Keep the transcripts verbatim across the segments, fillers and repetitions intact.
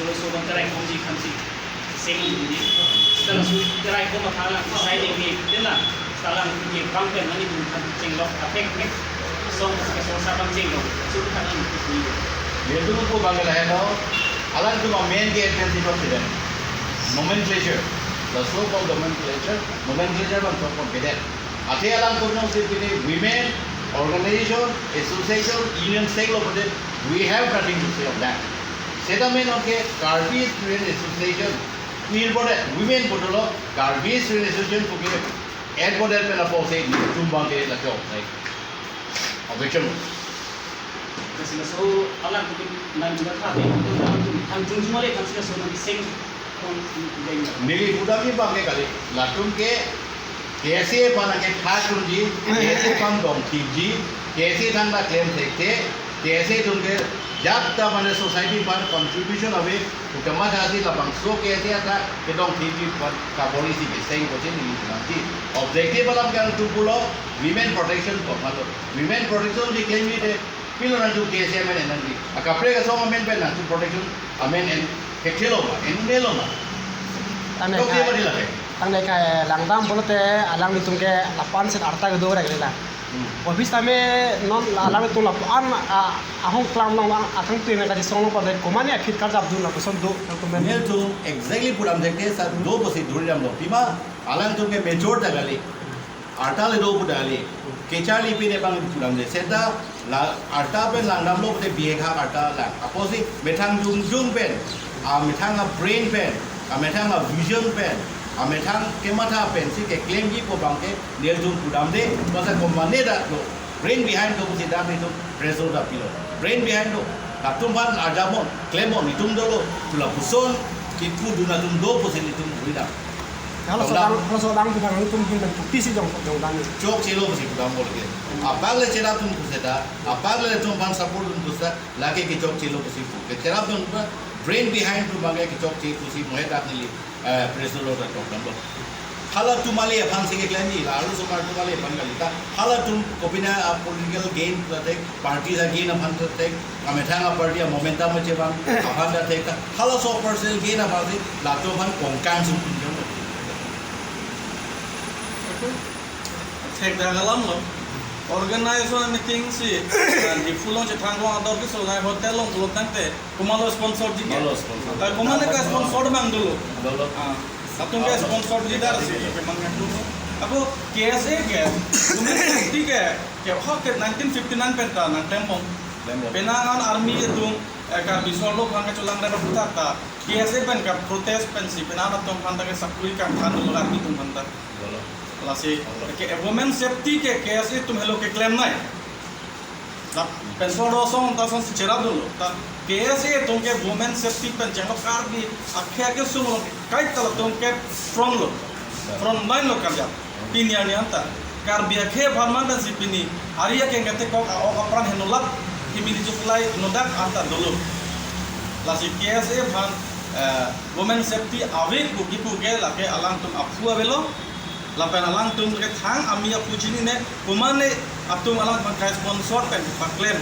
Laso abang teraikomji khansi seng ji. Seta laso teraikom aphan alang sai dengji, dela seta alang ke bang pen ani dun khan chenglok apek ne. Song ke song sa bang chenglok. Su khan ani dun. Yaitu ko bang lahelo, alangtum amen ke F L T president. Nomenclature. The so-called nomenclature, nomenclature bang so confident. Athe alangtum nong si pini women organization, association, union senglo pute, we have nothing to say on that. Seta menonke Karbi Student Association, important women putulo, Karbi Student Association puke, head model pen apotsi, chumbang ke la chok, like, objection. Kasi laso alangtum nang juga tha, alangtum thang chungjung ale khansi laso nang seng kon deng. Neli pudamji bang ke kali, latum ke K S A aphan ke tha chunji, K S A aphan dong thipji, K S A thangta klem thekthe, K S A atum ke jat ta mane society aphan contribution ave, pu kamatha si labangso K S A ta kedong thipji aphan kabor-isi keseng pusi neli pudamji. Objective alam ke alangtum pulo, women protection ko malo. Women protection ji klemji te, pilo nangtum K S A amen en nangji. Akaprek asong amen pen nangtum protection amen en, kekthelo ma, en-unelo ma. Tangte Dok dia kai, badi lake. Tangte kai langdam pulote alanglitum ke lapu-an si arta kedo rek rela. Hmm. Office tame non la-, alanglitum lapu-an, a, ahong klam long ang akang tuin kachesong long pade komane aphi karjap dun lapuson do nangtum men. Nelitum exactly pudam thekthe, sa do pusi dhuri damlo. Pima alangtum ke major ta kali. Arta le do pu dali. Kecharli pine bang pudamde. Seta la arta pen langdamlo pute bihek hak arta lang. Apotsi methang jongjong pen, amethang a-brain pen, amethang a-vision pen, amethang kematha pensi keklemji pu bang ke nelitum pudamde. Masa komane dak lo. Brain behind do pusi dak nelitum result apilo. Brain behind do. Latum aphan arjamon, klemon, netum dolo, tu lapuson kipudun atum do pusi netum buidam. Halaso Dong dang, halaso dang pudang atum ahin pen kopisi jong, jong dang. Chokchelo pusi pudam bol ke. Abang le cherap atum puseta, abang le atum aphan support atum puseta, lake kechokchelo pusi pu. Kecherap atum pa, brain behind atum bang kechokche pusi mohe dak neli, eh, press lo dak tok dam lo. Halatum ale aphan si keklemji, la arlosomar atum ale aphan kali ta. Halatum kopine, ah, political gain ta thek, party again aphan ta thek, amethang a-party a-momentum chevang aphan ta thek ta. Halaso personal gain aphan si latum aphan kongkang sum pun jong. Thekdak alam lo. Organization meeting si, ah, Diphu along chethang along ador keso nai hotel along pulo tangte, komatlo sponsor ji ke? Malo sponsor. Ta komane ka sponsor bang dolo. Dolo. Ah, latum ke sponsor ji dar si, kemang nang dolo. Ako K S A ke, women safety ke, ke ho ke nineteen fifty-nine pen ta nangklembom. Klembom. Penang an army atum, eh, Karbi Sor lo bang ke chulang daro puthak ta. K S A pen ka protest pensi, penang atum aphan ta ke sakuri kangthan dolo army atum aphan ta. Dolo. Lasi, ke women safety ke K S A atum helo keklem nai. Ta, pen so do song ta song si cherap dolo. Ta, K S A atum ke women safety pen chenglo Karbi akhei akhei sung lo, kaita latum ke front lo. Front line lo karjap. Pini arni anta. Karbi akhei aphan man si pini. Ari akeng kate kok a-ok apran henolap. Himili juklai nodak anta dolo. Lasi K S A aphan, eh, women safety ave pu kipu ke lake alangtum aphu avelo. Lapen alangtum ke thang ami aphu chinine, komane atum alang bangkai sponsor pen paklem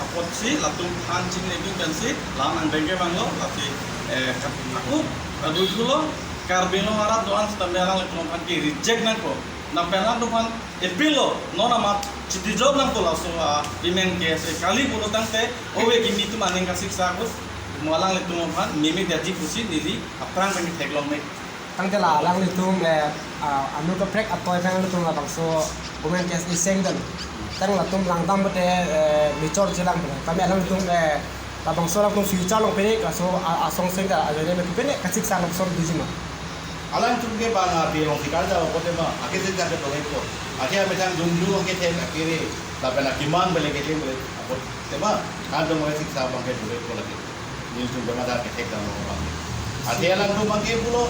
apotsi latum thang chinine pen si lang nang bengke banglo, lasi, eh, kat-, aku, aku thulo, Karbi Anglong arat do-an sitame alanglitum aphan ke reject nangkok. Lapen alangtum aphan appeal lo, non amat chitijok nangkok laso, ah, women K S A kali pulo tangte, ove kimi atum aning kasiksa ako, mo alanglitum aphan meme daji pusi neli aphrang pen theklong me. Tangte la alanglitum, eh, ah, anu kaprek atoi pen alanglitum labangso women K S A seng dun. Tang latum langdam pute, eh, major chelang pute. Kami alanglitum, eh, labangso alangtum future along pene kaso a-, asong seng ta ajoine me pene kasiksa along son duji ma. Alangtum ke bang api along si karjap apot tema, ake se jake dong ekpo. Ake amethang dungjung ake thek akere, lapen akemang bele kethek bele apot tema, kan dong bele siksa bang ke dure ko lagi. Nelitum bang ada kethek dam lo bang. Athe alangtum bang ke pulo,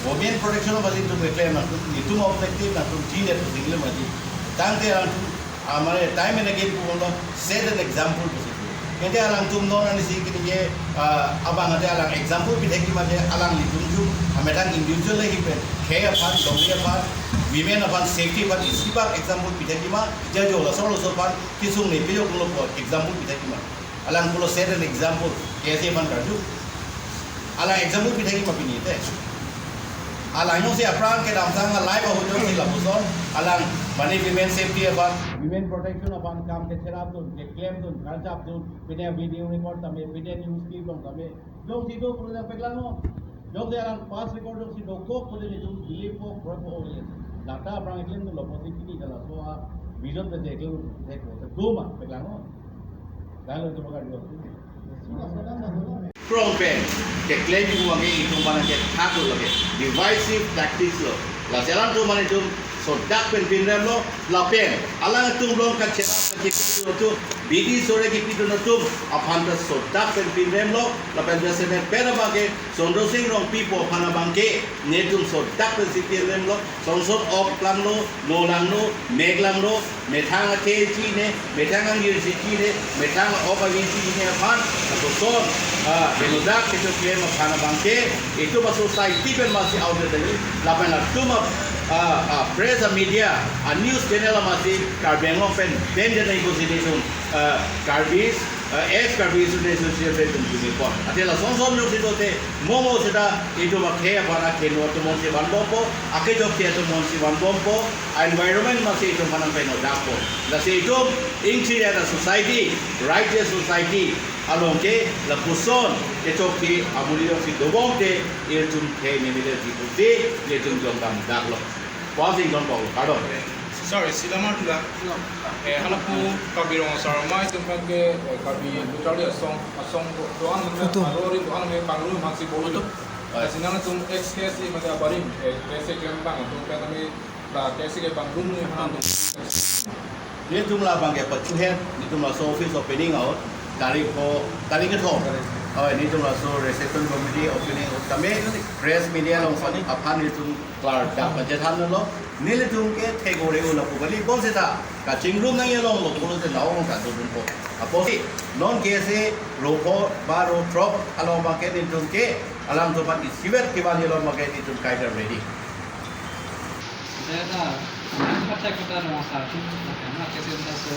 women protection of alim tum keklem nangtum, netum objective nangtum ji le pusi le maji. Tangte alangtum, amare time and again pu bang lo, set an example pusi pu. Ente alangtum non ani si kini ye, ah, abang ate alang example pithekji mate alanglitum ju, amethang individual le hipen, khei aphan, longri aphan, women aphan, safety aphan, isi bak example pithekji ma, jajo laso laso aphan, kesung ne pejok lo apot example pithekji ma. Alang pulo set an example, K S A aphan karju. Alang example pithek ma pini te. Alang jongsi apran kedamtang a-life ahut jongsi lapuson, alang mane women safety aphan, women protection aphan kam kecherapdun, keklemdun, karjapdun, pine video record tame, pine news clip along tame, jongsi do pulo paklang non. Jongsi alang past record jongsi dokok pulo, netum believe ko, prove ko, data aphrang keklemdunlo pusi pini jala so a-vision pen keklem thek ko, do ma paklang non. Lalu itu bakal dua. Krong pen keklem pu abangke itum aphan kethak lo ke, divisive tactics lo. Lasi alangtum aphan itum sodak pen pinremlo, lapen alangtum along kacherap kipiduntum, bidi sore kipiduntum aphan ta sodak pen pinremlo, lapen jasemet pen abangke Chandra Sing Rongpipo aphan abangke netum sodak pen si pinremlo, songsot ok langno, no langno, mek langno, methang athe chinine, methang angjir si chinine, methang ok avi chinine aphan, lapuson, ah, kenodak kechoklem aphan abangke, itum a-society pen masi audit tangji, lapen latum a, ah, ah, press a-media, a-news channel masi Karbi Anglong pen, pen den nai ko si netum, ah, Karbis, eh, ex Karbi Student Association pen tum jumi pon. Athe lason son jongsi dote, mo mo seta itum akhei aphan akhei no atum monsi vanbompo, akhei jok si atum monsi vanbompo, environment masi itum aphan nangpeno dakpo. Lasi itum ingchiri a-society, righteous society along ke lapuson kechokche amonit jongsi dobom te, itum khei nemile jipusi, itum jongdam daklo. Puasi jongdam, pardon. Sorry, sila ma dula. Eh, hala pu Karbi Rong Asar Amei atum pen ke, eh, Karbi Butali asong, asong do-, doan me, Photo. Arori doan me, panglu me, masi bolu. Photo. Eh, sinang atum ex K S A mate abarim, eh, K S A klem abang atum pen kami, la K S A ke panglu me, mana atum. Netum labang ke pachuhen, netum laso office opening ahut, tarik ko, tarik kethom. Tarik. Oh, netum laso reception committee opening ahut kami, press media along aphan netum klardak pajethanlo, nelitum ke thek ore ula pu kali, bonseta kachingrum nangji along lo pulote nau along kadodunpo. Apotsi non K S A ro pho ba ro throk along abangke netum ke alangtum aphan isivet kevanji along abangke netum kaita ready. Deta, amen pathek kota rong sa tu, amen pathek kota so,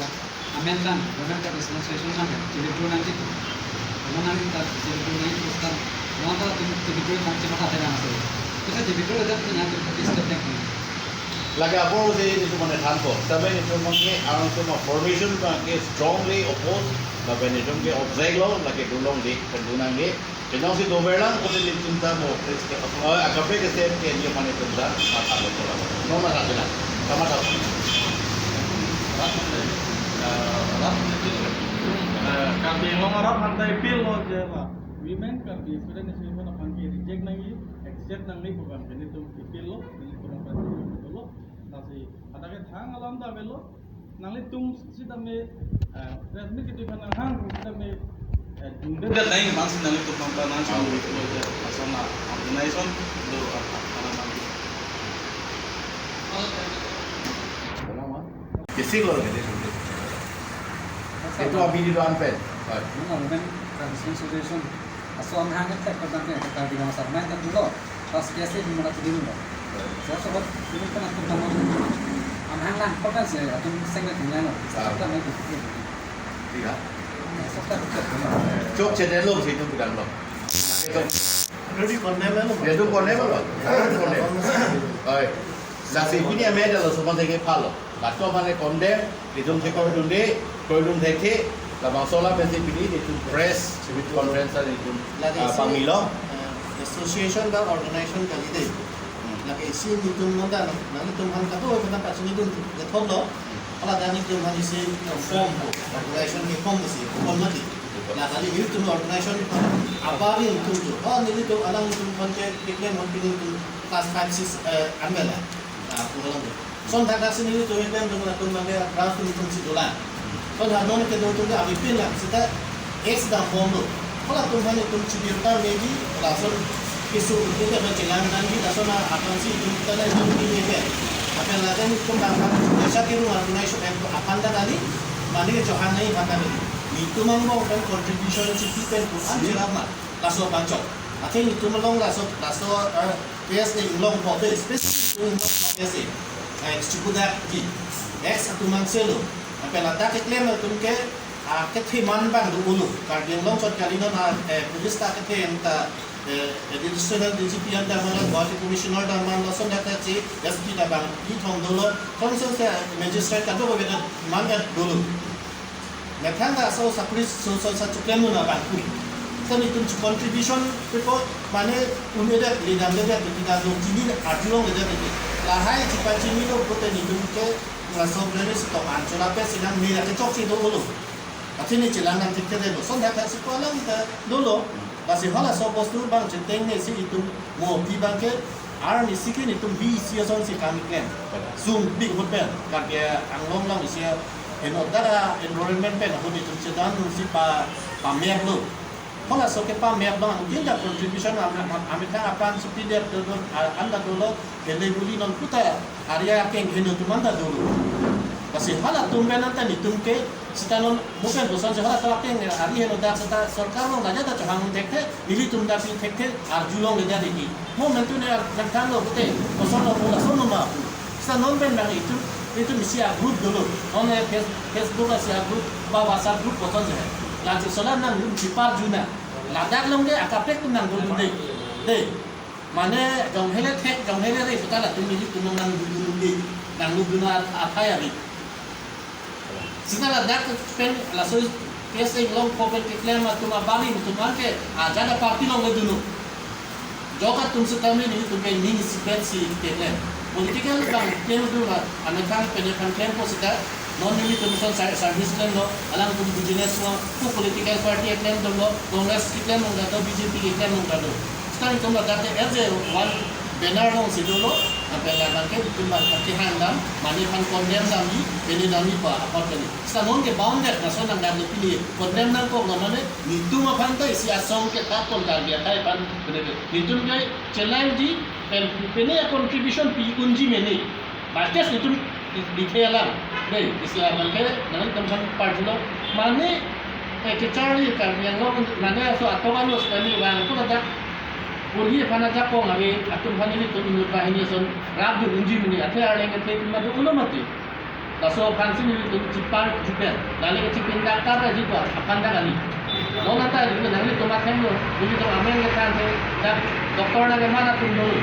amen dan, amen kota so, so, so, amen, jadi tu nanti tu. Amen nanti ta, jadi tu nanti tu, ta, amen ta tu, jadi tu nanti mata tena so. Kita jadi tu ada punya tu, kita step yang. Lake apor si netum mane thanpo, tapi netum mane alang tu ma formation abangke strongly oppose, tapi netum ke object lo, lake dulong di, pendunang di, Kejongsi doverlang, kote netum ta mo. Oh, akaprek ke step ke dia mane tum ta, matha lo pola. No matha sila. Kamatha. Eh, Karbi Anglong arat aphan ta appeal lo je la. Women Karbi Student Association aphan ke reject nangji, accept nangji program ke netum appeal lo, netum aphan appeal lo. Lasi, ada ke thang alam ta avelo. Nanglitum sitame, eh, press meet ketu aphan nanghang sitame, eh, jungde. Dia lain masih nanglitum pampa nang sama itu aja, asal na organization do apa, apa namanya. Besi kalau gitu. Itu abidi doan pen. Hai. Nung amen kan association. Aso amahang ke thek kota ke, kota di masa main kan dulu. Pas K S A di mana tu dulu. Saya sobat dulu kan aku tahu. Amahang lang, kok kan saya atum seng na tinggal lo. Ah. Kita main tu. Iya. Chok chedelo si itu bukan lo. Ready konem lo. Dia tu konem lo. Konem. Hai. Lasi pini ameda lo semua teke palo. Laso mane condemn, itum si koi dunde, koi dun thekhe, labangso alam pensi pini itum press conference itum, lagi ah, si, pamilo. Eh, association ba organization kali dei. Hmm. Lagi si netum manda, nanglitum aphan kado, aphan kachini dun, kethom lo. Hmm. Hala dan netum aphan isi form ko, organization ke form si, form mati. Betul. Nah, kali netum organization apar netum tu. Oh, netum alang netum aphan ke, keklem aphan pini netum class five, six, eh, amela. Nah, pulang tu. Son thak si netum ke pen tum latum bang ke draft netum si dolang. Son thak non ke tum ke abi pin lang seta ex dam bom lo. Hala tum aphan netum si birta meji lason kisu tum ke pen chelang nangji lason aphan si tum ta na tum ke ke. Apel laden tum bang bang desa ke rung aphan nai so pen aphan ta kali mane ke chohan nai aphan ta kali. Netum angbong pen contribution si pi pen tum an si chelang ma. Laso panchok. Athe netum along laso, laso, eh, P S A along po, eh, specific along P S A. Eh, chikudak ji. Ex atum angselo. Apel ladak keklem atum ke, Akethe man abang do-olo. Karbi Anglong chot kali non a, eh, police ta akethe anta, eh, additional D G P anta man, Guwahati Commissioner ta man, lason dak si S P ta abang, pi thong dolo, thong sen se magistrate ta do ko beda man et dolo. Methang ta so sakuri so so sa chuklen na abang ku. Sa netum si contribution report mane un-edet, ledam ledet, kita lo chini arjulong ledet. Lahai chipachini lo pute netum ke laso brand si to anchola pe sinang ni ra kechok si do-olo. Athini chelang nang thekthe detlo. Lason dak si ko alam ta dolo. Lasi halaso bostu abang cheteng ne si itum mo pi abang ke army si ke netum V E C ason si kami klen. Sung big hotel. Karbi Anglong along isi henodak environment pen ahut itum chedan si pa, pamek lo. Halaso ke pamek abang, angkin ta contribution am-, am-, amethang apran si pidet do, do, a-, anta dolo, hele buli non puta, area keng heno atum anta dolo. Lasi halatum pen anta netum ke, sita non mo pen koson si halatum akeng ari henodak seta sorkar along raja ta chohang thekthe, nelitum ta pi thekthe, arjulong ledet iki. Mo mentu ne ar-, nangthan lo pute, koson lo pula, son lo ma. Sita non pen abang itum, itum isi a-group dolo. Non e Face-, Facebook isi a-group, ba WhatsApp group koson je. Lasi sola nang lum chipar juna. Ladak along ke akaprek atum nang dolo de. De. Mane jong hele thek, jong hele re, sita latum nelitum nang dolo de. Nang dolo na athai ari. Sita ladak pen laso P S A along ko pen keklem atum abang netum anke ajat a-party along le dolo. Jok atum sitame netum pen ning isi pen si keklem. Political abang klem dolo, amethang pen aphan klempo sita. Non netum ason ser-, service klemlo, alangtum business lo, ko political party keklem dolo, Congress keklem long dado, B J P keklem long dado. Sita netum ladak ke as a one banner along si dolo, lapen labang ke netum abang kehang dam, mane aphan condemn damji, pene damji pa apot kali. Sita non ke bounded, lason nang dam pini, condemn nangkok non mane, netum aphan ta isi asong ke ta kon Karbi akhai aphan, pene ke. Netum ke challenge ji, pen, pene a-contribution pi unji mene. By test netum di-, dithe alam. Dei, isi abang ke, nangtum aphan parjulo. Mane, eh, kecharli Karbi Anglong, mane aso atok anu sekali vang ko ladak. Purhi aphan ajakong ave, atum aphan nelitum inut banghini ason, rap dun unji mene, athe arleng athe atum ma do-olo mati. Laso aphan si nelitum chipar jupen, lale kechipin dak kar aji ko, aphan dak kali. Non anta nelitum athengno, nelitum amen kethan the, dak doctor na ke mana atum dolo.